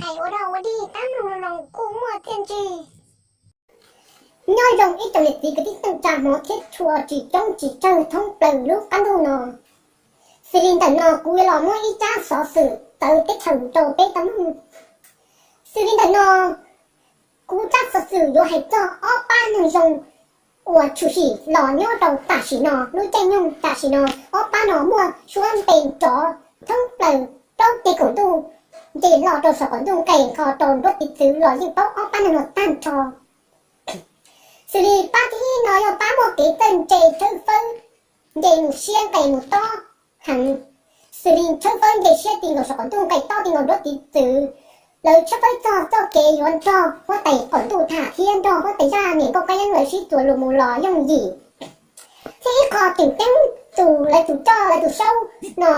Hais ua dog ua dig tab meeg no kuj muaj txiaj ntsig. Nyob zoo ib tsoom niam txiv kwv tij neej tsa hmov thiab tshua tsis coob tsis tsawg thoob plaws lub qab ntuj no. Xws li ntawm no kuv yuav los muab ib tsab xov xwm txawv teb chaws rau peb tau mloog. Xws li ntawm no, kuv tsab xov xwm yuav hais txog ob pab neeg zoo uas tshwm sim los nyob rau tam sim no. Lub caij nyoog tam sim no, ob pab no muaj suab npe nrov thoob plaws plaub ceg kaum ntuj, nce los rau saum qaum ntuj nqes kho rau nruab tiv txwv los yeej paub ob pab neeg no tag nrho. Xws li pab thib ib no yog pab muaj kev txawj ntse tshawb fawb, nce mus siab nqes mus tob heev. Xws li tshawb fawb nce siab ti nkaus saum qaum ntuj nqes tob ti nkaus nruab tiv txwv, lawv tshawb fawb txog txoj kev yuav nrog huab tais qaum ntuj tham thiab nrog huab tais zaj niam nkauj qab yeeb lawv sib txuas lus mus los yooj yim. Thiab ib qho tseem ceeb, tus lawv tus coj lawv tus saub no,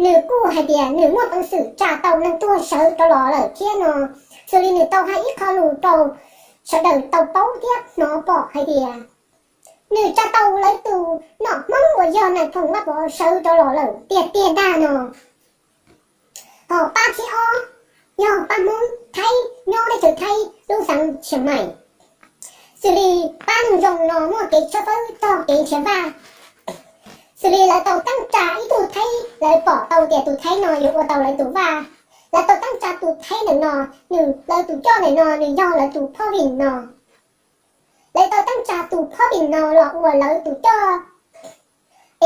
nws kuj hais tias nws muaj peev xwm tsa tau neeg tuag sawv rov los lawm thiab no. Xws li nws tau hais ib qho lus rau sawv daws tau paub thiab hnov pom hais tias nws tsa tau lawv tus nom hmoob uas yog Nais Phoo Vaj Pov sawv rov los lawm tiag tiag ntag no. Ho pab thib ob yog pab hmoob Thaib nyob teb chaws Thaib lub xeev Tsheej Maim. Xws li pab neeg zoo no muaj kev tshawb fawb txog kev nrhiav vaj. Xws li lawv tau teeb tsa ib tug Thaib, lawv pom tau tias tus Thaib no yuav ua tau lawv tus vaj. Lawv tau teeb tsa tus Thaib ntawm no, nws lawv tus coj ntawm no nws yog lawv tus phob vim no. Lawv tau teeb tsa tus phob vim no los ua lawv tus coj.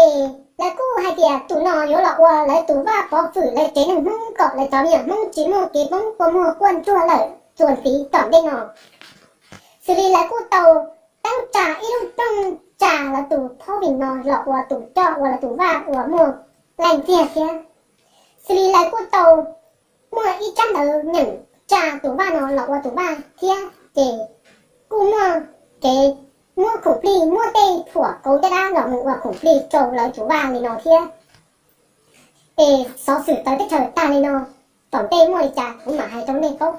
Es lawv kuj hais tias tus no yuav los ua lawv tus vaj pov fwm lawv tsev neeg hmoob kom lawv cov me nyuam hmoob tsis muaj kev poob kua muag quaj ntsuag lawm txuas ntxiv tom ntej no. Xws li lawv kuj tau teeb tsa ib lub rooj tsa lawv tus phob vim no los ua tus coj ua lawv tus vaj uas muaj leej txiag thiab. Xws li lawv kuj tau muaj ib tsab ntawv nyeem tsa tus vaj no los ua tus vaj thiab ces kuj muaj kev muab khoom plig, muab tej phuam kauv caj dab los mus ua khoom plig rau lawv tus vaj li no thiab. Es xov xwm txawv teb chaws tag li no, tom ntej muaj li cas kuv mam hais rau nej paub.